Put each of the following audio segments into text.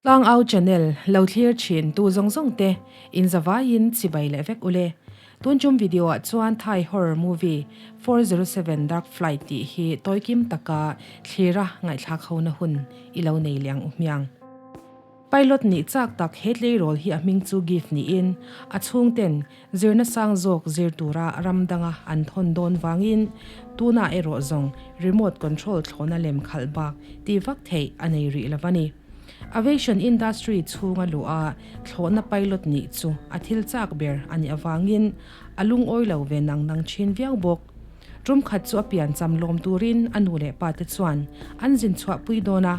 Tlangau channel lo thlir thin tu zawng zawng te in zavaiin chibai leh vek ule. Tun tum video ah chuan Thai horror movie 407 Dark Flight tih hi tawikim taka thlira ngaihthlak hona hun i lo nei leh ang u hmiang. Pilot nih chak tak he tleirawl hi a hming chu Gift niin a chhungten zirna sang zawk zir tura ram danga an thawn dawn vangin tunah erawh zawng remote control thlawhna lem khalh bak tih vak theih a nei rih lo a ni. Aviation industry chhunga luh a thlawhna pilot nih chu a thil chak ber a nih avangin a lungawi lo ve nang nang thin viau bawk. Tum khat chu a pian cham lawm turin a nu leh pa te chuan an zin chhuah pui dawn a,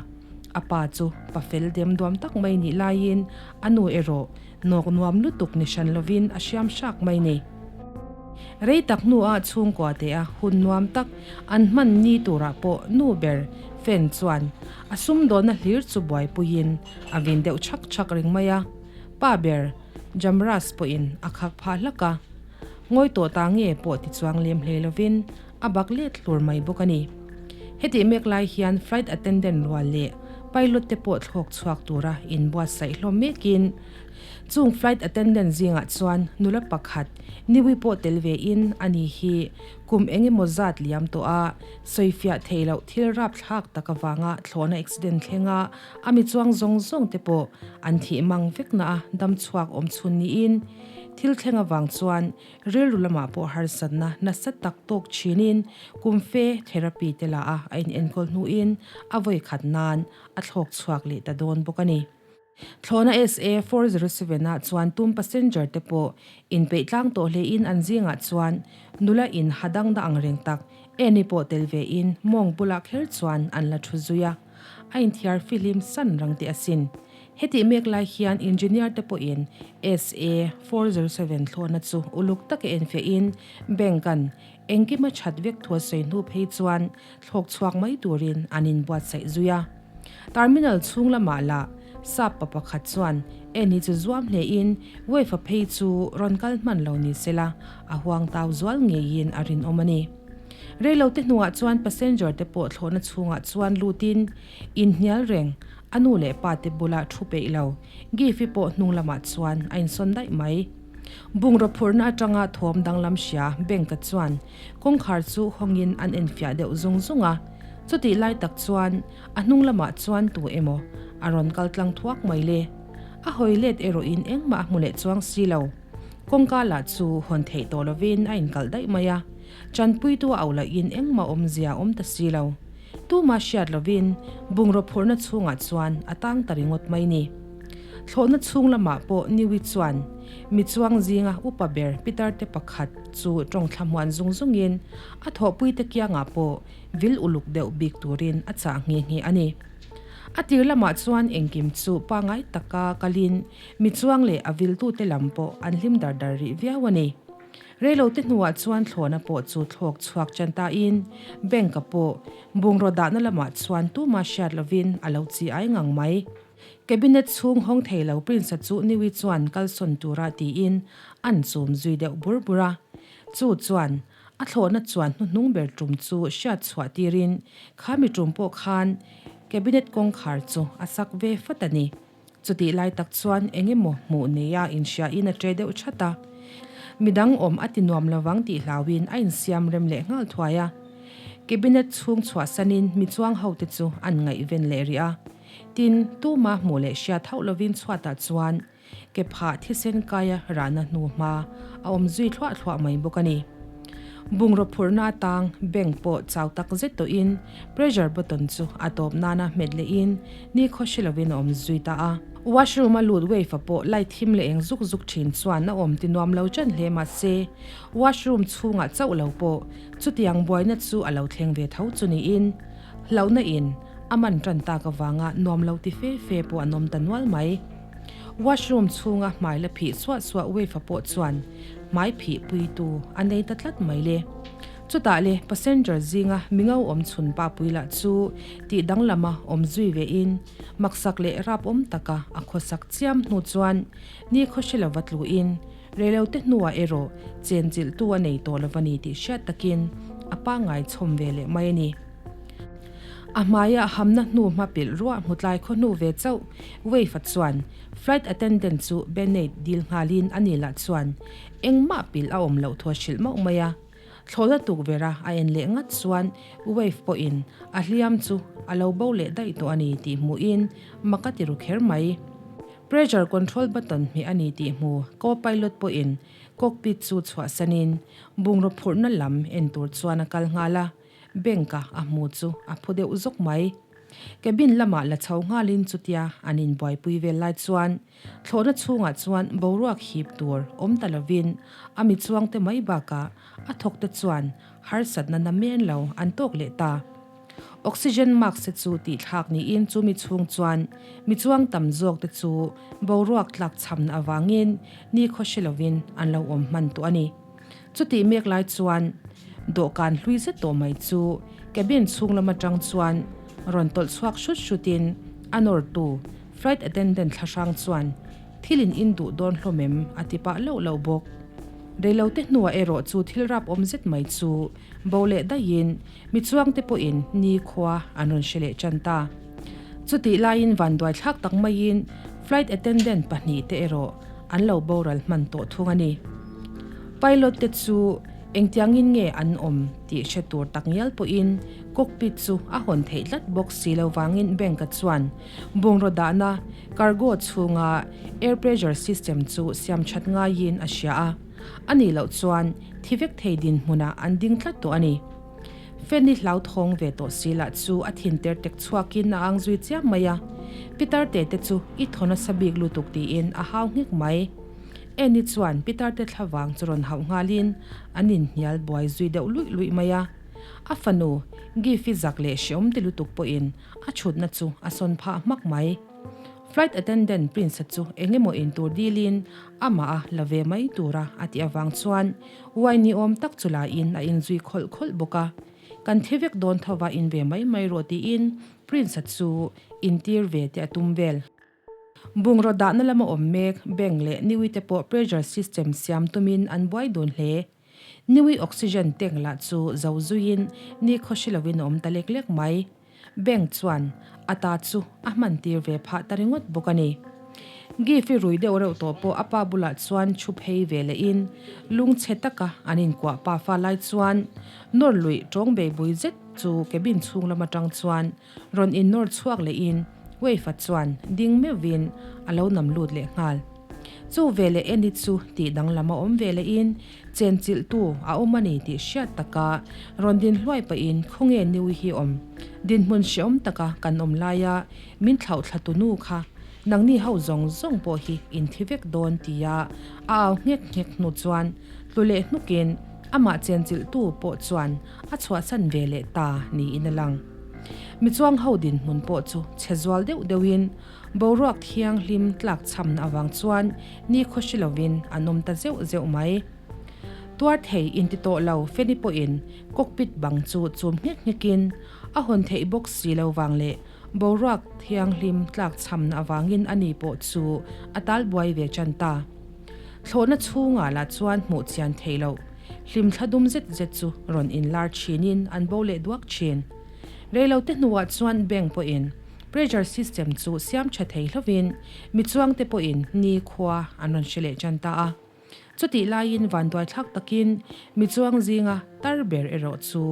a pa chu pa fel dem duam tak mai nih laiin a nu erawh nawk nuam lutuk ni hran lovin a hriam hrak mai ni. Rei tak hnuah chhungkua te a hun nuam tak an hman ni turah pawh nu ber fan chuan a sumdawnna hlir chu buaipuiin a vin deuh chhak chhak reng mai a, pa ber Jamras pawhin a khak phah hlak a. Ngawi tawh ta nge pawh ti chuang lem hlei lovin a bak let hlur mai bawk a ni. Hetih mek lai hian flight attendant rual leh pilot te pawh thlawk chhuak tura inbuatsaih hlawm mekin chung flight attendant zingah chuan nula pakhat Niwi pawh tel vein a ni hi kum eng emaw zat liam tawh a sawifiah thei loh thil rapthlak tak avanga thlawhna accident thlenga a mi chuang zawng zawng te pawh an thih mang vekna a dam chhuak awm chhun niin Thil thleng avang chuan rilru lamah pawh harsatna nasa tak tawk thinin kum fe therapy te la a a inenkawl hnuin a vawi khat nan a thlawk chhuak leh ta dawn bawk a ni. Thlawhna SA 407 ah chuan tum passenger te pawh inpeih tlang tawh hlein an zingah chuan nula in ha dang dah ang reng tak Annie pawh tel vein mawng bulah kher chuan an la thu zui a, a inthiar fihlim san rang teh asin. Hetih mek lai hian engineer te pawhin SA 407 thlawhna chu uluk taka enfiahin bank an engkima that vek thu a sawi hnu phei chuan thlawk chhuak mai turin an inbuatsaih zui a. Terminal chhung lamah lah sap pa pakhat chuan Annie chu zuam hlein Wave-a phei chu rawn kal hman lo ni sela a huang tau zual ngeiin a rinawm a ni. Reilote hnuah chuan passenger te pawh thlawhna chhungah chuan lutin inhnial reng A nu leh pa te bula thu peih lo, Gifi pawh hnung lamah chuan a insawn daih mai. Bungraw phurhna atanga thawm danglam hria Bank-a chuan kawngkhar chu hawngin an enfiah deuh zung zung a. Chutih lai tak chuan a hnung lamah chuan tu emaw a rawn kal tlang thuak mai le. A hawi let erawhin engmah a hmu leh chuang si lo. Kawngka lah chu hawn theih tawh lovin a inkalh daih mai a. Chanpuitu a auh lahin engmah awmzia a awm ta si lo. Tuma hriat lovin bungraw phurhna chhungah chuan a tang ta ringawt mai ni. Thlawhna chhung lamah pawh Niwi chuan mi chuang zinga upa ber Peter te pakhat chu tawng thla hmuan zung zungin a thawhpuite kiangah pawh vil uluk deuh bik turin a chah nghe nghe a ni. A tir lamah chuan engkim chu pangai taka kalin mi chuang leh a viltute lam pawh an hlim dar dar rih viau a ni. Reilote hnuah chuan thlawhna pawh chu thlawk chhuak ṭan tain bank-a pawh bungraw dahna lamah chuan tuma hriat lovin a lo chi ai ngang mai. Cabinet chhung hawng thei lo Prince-a chu Niwi chuan kalsawn tura tiin an chum zui deuh bur bur a. Chu chuan a thlawhna chuan hnuhnung ber ṭum chu hriat chhuah tirin khami ṭum pawh khan cabinet kawngkhar chu a sak ve fat a ni. Chutih lai tak chuan eng emaw hmuh neia inhriain a ṭe deuh chat a. Midang awm a ti nuam lovang tih hlauin a insiam rem leh nghal thuai a. Cabinet chhung chhuahsanin mi chuang hote chu an ngaihven leh rih a. Tin, tuma hmuh leh hriat hauh lovin chhuatah chuan ke phah thisen kaia rahna hnu hma a awm zui thluah thluah mai bawk a ni. Bungraw phurhna atang bank pawh chau tak zet tawhin pressure button chu a tawp nana hmet lehin ni khaw hre lovin a awm zui ta a. Washroom a lut Wave-a pawh light thim leh eng zuk zuk thin chuan a awm ti nuam lo ṭan hle mahse washroom chhungah chauh lo pawh chutiang buaina chu a lo thleng ve tho chu niin hlauhna in a man ṭan tak avanga nuam lo ti fe fe pawh an awm ta nual mai. Washroom chhunga hmai la phih suah suah Wave-a pawh chuan hmai phih puitu a nei ta tlat mai le. Chutah le passenger zinga mingo awm chhun pa pui lah chu tih danglama awm zui vein maksak leh rap awm taka a khawsak chiam hnu chuan ni khaw hre lova tluin reilote hnuah erawh chenchilhtu a nei tawh lova ni tih hriat takin a pangngai chhawm ve leh mai a ni. A hmaiah hamna hnu hma pilh ruah hmu tlai khaw hnu ve chauh Wave-a chuan flight attendant chu Band-Aid dil nghalin a ni lah chuan engmah pilh a awm loh thu a hrilh mauh mai a. Thlawhna tukverha a en leh ngat chuan Wave pawhin a hliam chu a lo bo leh daih tawh a ni tih hmuhin mak a ti ru kher mai. Pressure control button hmeh a ni tih hmu co-pilot pawhin cockpit chu chhuahsanin bungraw phurhna lam en tur chuan a kal nghal a, bank-a a hmu chu a phu deuh zawk mai. Cabin lamah la chho nghalin chutia an inbuaipui vel lai chuan Thlawhna chhungah chuan boruak hip tur awm ta lovin a mi chuangte mai bakah a thawkte chuan harsatna na men lo an tawk leh ta. Oxygen mask te chu tihthlak niin chu mi chhung chuan mi chuang tam zawk te chu boruak tlak chhamna avangin nikhaw hre lovin an lo awm hman tawh a ni. Chutih mek lai chuan dawhkan hlui zet tawh mai chu cabin chhung lam atang chuan rawn tawlh chhuak hrut hrutin a nawrtu Flight attendant thlahrang chuan thil in in duh dawn hlawm em? a ti pah loh loh bawk. Reilote hnuah erawh chu thil rap awm zet mai chu bo leh daihin mi chuangte pawhin ni khua an rawn hre leh tan ta. Chutih laiin vanduai thlak tak maiin flight attendant pahnihte erawh an lo boral hman tawh thung a ni. Pilot te chu engtiangin nge an awm tih hre tur tak ngial pawhin cockpit chu a hawn theih tlat bawk si lo vangin bank-a chuan Bungraw dahna cargo chhunga air pressure system chu siam that ngaiin a hria a, a nih loh chuan thi vek thei dinhmunah an ding tlat tawh a ni. Fanny hlauthawng ve tawh si lah chu a thin ter tek chhuakin a ang zui chiam mai a, Pitar te te chu i thaw nasa bik lutuk tiin a hau nghek mai. Annie chuan Pitar te thlavang chu rawn hauh nghalin an inhnial buai zui deuh luih luih mai a, a fanu Giffy zak leh hreawm ti lutuk pawhin A chhutna chu a sawn phah hmak mai. Flight attendant Prince-a chu eng emaw in tur dilin amah a la ve mai tura a tih avang chuan wine ni awm tak chu la in a inzui khawlh khawlh bawk a. Kan thi vek dawn tho va in ve mai mai rawh tiin Prince-a chu intir ve te a tum vel. Bungraw dahna lama awm mek bank leh Niwi te pawh pressure system siam tumin an buai dun hle. Niwi oxygen tank lah chu zo zuiin ni khawhri lovin a awm ta lek lek mai. Bank chuan a ta chu a hman tir ve phah ta ringawt bawk a ni. Gift-i rui deuh reuh tawh pawh a pa bulah chuan thu phei ve lehin lungchhe taka an inkuah pa fa lai chuan nawr luih tawng beibui zet chu cabin chhung lam atang chuan Rawn innawr chhuak lehin Wave-a chuan ding meuhvin a lo nam lut leh nghal. Chu veleh Annie chu tih danglam a awm ve lehin chenchilhtu a awm a ni tih hriat taka rawn din hluai pahin khawnge Niui hi awm dinhmun hreawm taka kan awm laia min thlauhthla tu nu kha nangni ho zawng zawng pawh hi in thi vek dawn tia a au nghek nghek hnu chuan tlu leh hnukin amah chenchilhtu pawh chuan a chhuahsan ve leh ta niin a lang. Mi chuang ho dinhmun pawh chu chhe zual deuh deuhin boruak thianghlim tlak chhamna avang chuan ni khaw hre lovin an awm ta zeuh zeuh mai. Tuar thei inti tawh lo Fanny pawhin cockpit bang chu chum nghek nghekin a hawn theih bawk si lo vang leh boruak thianghlim tlak chhamna avangin ani pawh chu a tal buai ve tan ta. Thlawhna chhungah lah chuan hmuh chian theih loh hlimthla dum zet zet chu rawn inlar thinin an bo leh duak thin. Reilote hnuah chuan bank pawhin pressure system chu siam tha thei hlovin mi chuangte pawhin ni khua an rawn hre leh tan ta a. Chutih laiin vanduaithlak takin mi chuang zinga tar ber erawh chu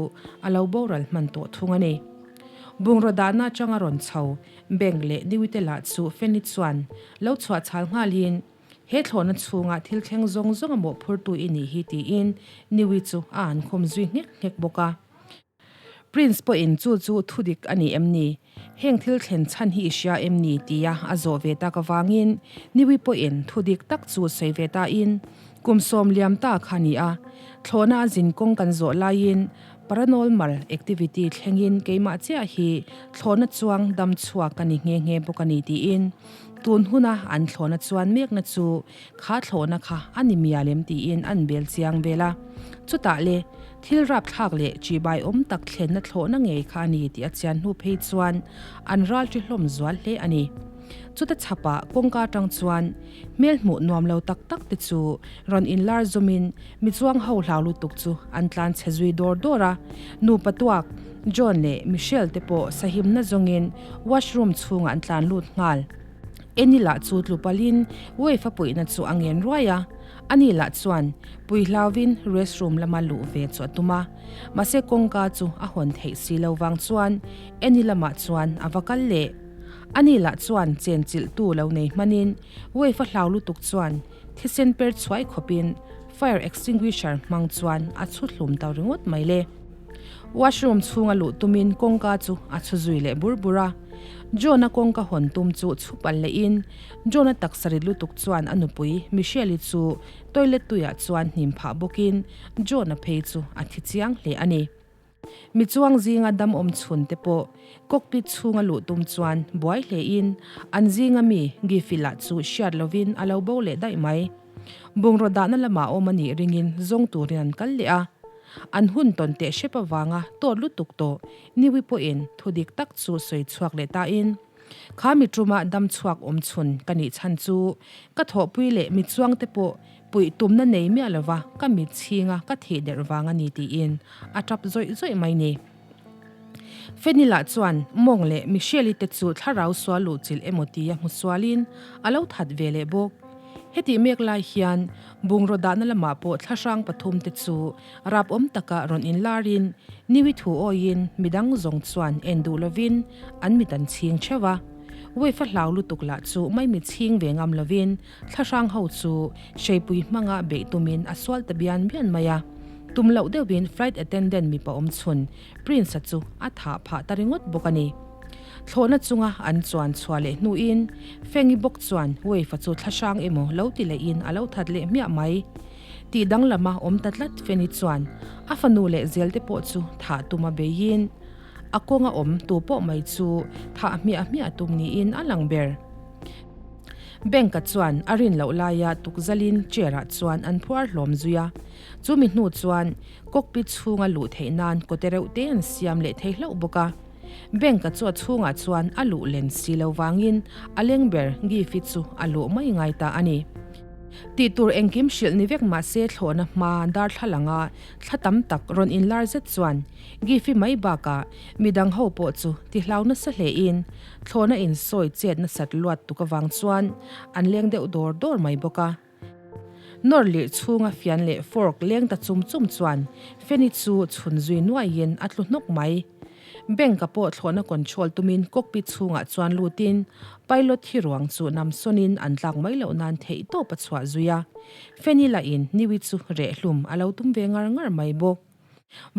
a lo boral hman tawh thung a ni. Bungraw dahna atanga rawn chho bank leh niwite lah chu Fanny chuan lo chhuah chhal nghalin, He thlawhna chhunga thil thleng zawng zawng a mawhphurtu i nih hi tiin Niwi chu a an khawm zui nghek nghek bawk a. Prince pawhin chu chu thudik a ni em ni? Heng thil thlen chhan hi i hria em ni? tia a zawh ve tak avangin Niwi pawhin thudik tak chu sawi ve tain kum sawm liam ta kha a ni a, thlawhna a zin kawng kan zawh laiin paranormal activity thlengin keimah chiah hi thlawhna chuang dam chhuak ka ni nghe nghe bawk a ni tiin Tun huna an thlawhna chuan mekna chu kha thlawhna kha a ni mial em tiin an bel chiang vel a. Chutah le, thil rapthlak leh chibai awm tak thlenna thlawhna ngei kha a ni tih a chian hnu phei chuan an ral ṭi hlawm zual hle a ni. Chuta chhapah kawngka atang chuan hmel hmuh nuam lo tak tak te chu rawn inlar zawmin mi chuang ho hlau lutuk chu an tlan chhe zui dawr dawr a. Nupa tuak, John leh Michelle te pawh sahimna zawngin washroom chhungah an tlan lut nghal. Annie lah chu tlu palhin Wave a puihna chu a ngen ruai a. Ani lah chuan pui hlauvin restroom lama luh ve chu a tum a. Mahse kawngka chu a hawn theih si lo vang chuan Annie lamah chuan a va kal leh. Ani lah chuan chen chilhtu lo nei hmanin Wave a hlau lutuk chuan thisen per chhuai khawpin fire extinguisher hmang chuan a chhu hlum ta ringawt mai le. Washroom chhunga luh tumin kawngka chu a chhu zui leh bur bur a. John-a kawngka hawn tum chu chhu palh lehin John-a taksa rit lutuk chuan a nupui Michelle-i chu toilet tuiah chuan hnim phah bawkin John-a phei chu a thi chiang hle a ni. Mi chuang zinga dam awm chhun te pawh cockpit chhunga luh tum chuan buai hlein an zinga mi Giffy lah chu hriat lovin a lo bo leh daih mai. Bungraw dahna lamah awm a nih ringin zawng turin an kal leh a. An hun tawn teh hrep avanga tawt lutuk tawh Niwi pawhin thu dik tak chu sawi chhuak leh tain, Kha mi ṭuma dam chhuak awm chhun ka nih chhan chu ka thawhpui leh mi chuangte pawh puih tumna nei miah lova ka mit chhinga ka thih derh vang a ni tiin a ṭap zawih zawih mai ni. Fanny lah chuan mawng leh Michelle-i te chu thlarau sual luh chilh emaw tia hmu sualin a lo that ve leh bawk. Hetih mek lai hian bungraw dahna lamah pawh thlahrang pathum te chu rap awm taka rawn inlarin Niwi thu awiin midang zawng chuan en duh lovin an mit an chhing theuh a. Wave a hlau lutuk lah chu maimi chhing ve ngam lovin Thlahrang ho chu hreipui hmanga beih tumin a sual ta bian bian mai a. Tum loh deuhin flight attendant mipa awm chhun Prince-a chu a thah phah ta ringawt bawk a ni. Thlawhna chunga an chuan chhuah leh hnuin Fengi bawk chuan Wave-a chu thlahrang emaw lo ti lehin a lo that leh hmiah mai. Tih danglama awm ta tlat Fengi chuan a fanu leh zelte pawh chu thah tuma beiin a kawnga awm tu pawh mai chu thah hmiah hmiah tum niin a lang ber. Bank-a chuan a rin loh laia tukzalin chair-ah chuan an phuar hlawm zui a. Chumi hnu chuan cockpit chhunga luh theih nan kawte reuh te an siam leh thei hlauh bawk a. Bank-a chu a chhungah chuan a luh len si lo vangin a leng ber Gifi chu a luh mai ngai ta a ni. Tih tur engkim hrilh ni vek mah se thlawhna hma darthlalanga thla tam tak rawn inlar zet chuan Gifi mai bakah midang ho pawh chu ti hlau nasa hlein Thlawhna insawi chet nasat luat tuk avang chuan an leng deuh dawr dawr mai bawk a. Nawr lirh chhunga fian leh fork leng ta chum chum chuan Fanny chu chhun zui nuaiin a tlu hnawk mai. Bank-a pawh thlawhna control tumin cockpit chhungah chuan lutin pilot hi ruang chu nam sawnin an tlak mai loh nan theihtawp a chhuah zui a. Fanny lahin Niwi chu reh hlum a lo tum ve ngar ngar mai bawk.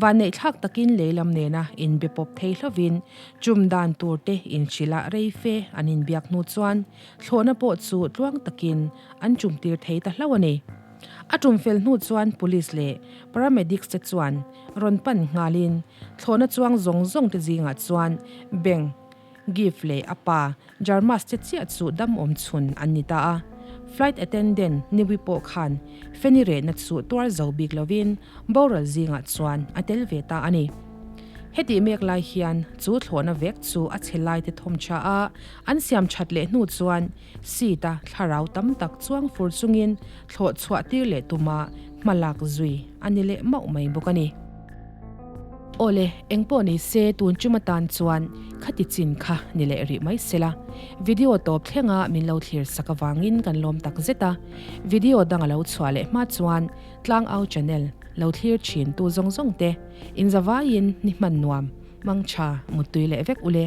Vanneih thlak takin leilam nena inbe pawp thei hlovin chum dan tur te inhrilh a rei fe an inbiak hnu chuan thlawhna pawh chu tluang takin an chum tir thei ta hlauh a ni. A tum fel hnu chuan Police leh Paramedics te chuan rawn pan nghalin thlawhna chuang zawng zawng te zingah chuan Bank Gift leh a pa Jarmas te chiah chu dam awm chhun an ni ta a. Flight attendant Niwi pawh khan Fanny rehna chu tuar zo bik lovin boral zingah chuan a tel ve ta a ni. Hetih mek lai hian chu thlawhna vek chu a chhe lai te thawm tha a, an siam that leh hnu chuan seat a thlarau tam tak chuang fur chungin thlawh chhuah tir leh tuma hma lak zui a ni leh mauh mai bawk a ni. Awle, engpawh ni se tun tum atan chuan khati chin kha ni leh rih mai sela. Video tawp thlenga min lo thlir sak avangin kan lawm tak zet a. Video dang a lo chhuah leh hma chuan Tlangau channel lo thlir thin tu zawng zawng te inzavaiin ni hman nuam, mangtha, muttui leh vek ule.